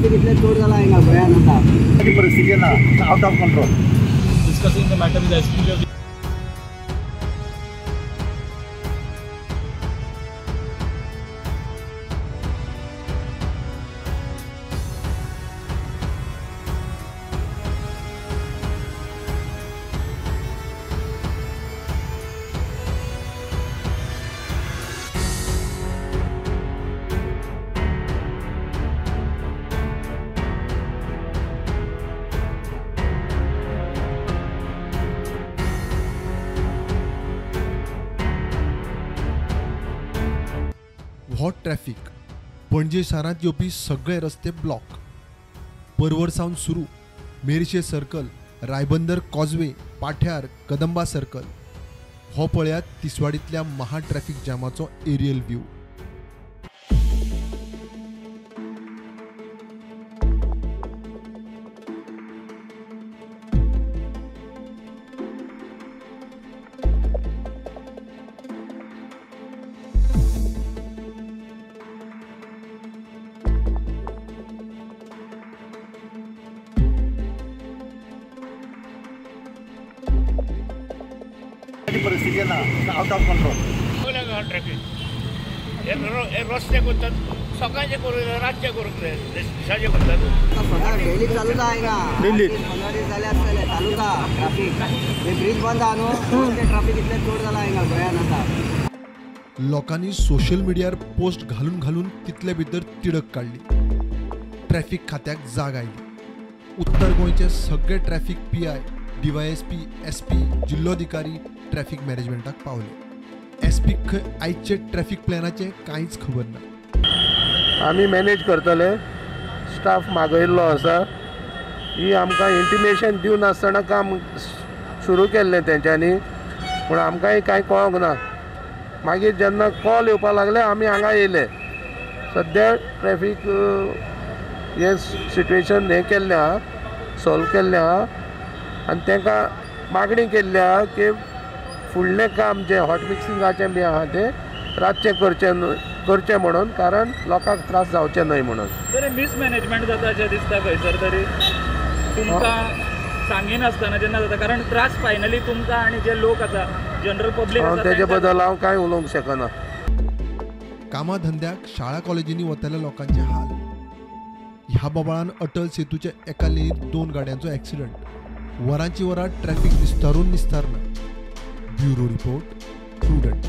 कितले चड जाला हांगा गोंयांत आतां परिस्थिती ना, out of control. Discussing the matter with SP of hot traffic Panaji शारांत येवपी सगळे रस्ते ब्लॉक. परवर सावन सुरू मेरशे सर्कल, रायबंदर कॉजवे, पाठ्यार कदंबा सर्कल. हो पळयात तिसवाडींतल्या महा ट्रॅफिक जॅमाचो एरियल व्यू. परिस्थिती ना, आउट ऑफ कंट्रोल. ट्रॅफिक हे रस्ते करतात, सकाळचे करूंक जाय, रातचे करूंक जाय, दिसाचे करतात. सदां डेली चालूच आहा हांगा, 15 दीस जाले आसतले चालूच आहा ट्रॅफिक. हे ब्रीज बंद आहा न्हू, ते ट्रॅफिक इतलें चड जाला हांगा गोंयांत आतां. लोकांनी सोशल मिडियार पोस्ट घालून घालून तितले भितर तिडक काडली. ट्रॅफिक खात्याक जाग आयली. उत्तर गोंयचे सगळे ट्रॅफिक PI, DYSP, SP, जिल्लोधिकारी ट्रॅफिक मॅनेजमेंटाक पावले. एसपी खंय आयचे ट्रॅफिक प्लॅनाचें कांयच खबर ना. आमी मॅनेज करतले, स्टाफ मागयल्लो आसा. ही आमकां इंटिमेशन दिवनासतना काम सुरू केल्लें तेंच्यांनी, पूण आमकांय कांय कळोंक ना. मागीर जेन्ना कॉल येवपाक लागले आमी हांगा येयले. सद्या ट्रॅफिक हें सिट्युएशन हें केल्लें आहा, सॉल्व केल्लें आहा. आनी तांकां मागणी केल्ली आहा की फुडलें काम जें हॉट मिक्सिंगाचें बी आहा तें रातचें करचें म्हणून, कारण लोकांक त्रास जावचे न्हय म्हणून. सर, मिसमॅनेजमेंट जाता अशें दिसता खंयसर तरी, तुमकां सांगिनासतना जेन्ना जाता, कारण त्रास फायनली तुमकां आनी जे लोक आसा जनरल पब्लीक आसा तेजे बद्दल हांव कांय उलोवंक शकना. कामा धंद्याक शाळा कॉलेजींनी वतल्या लोकांचे हाल. ह्या बोवाळान अटल सेतूच्या एका लेनीत 2 गाड्यांचो एक्सिडंट. वरांची वरां ट्रॅफिक निस्तारून निस्तारना. Bureau report, Prudent.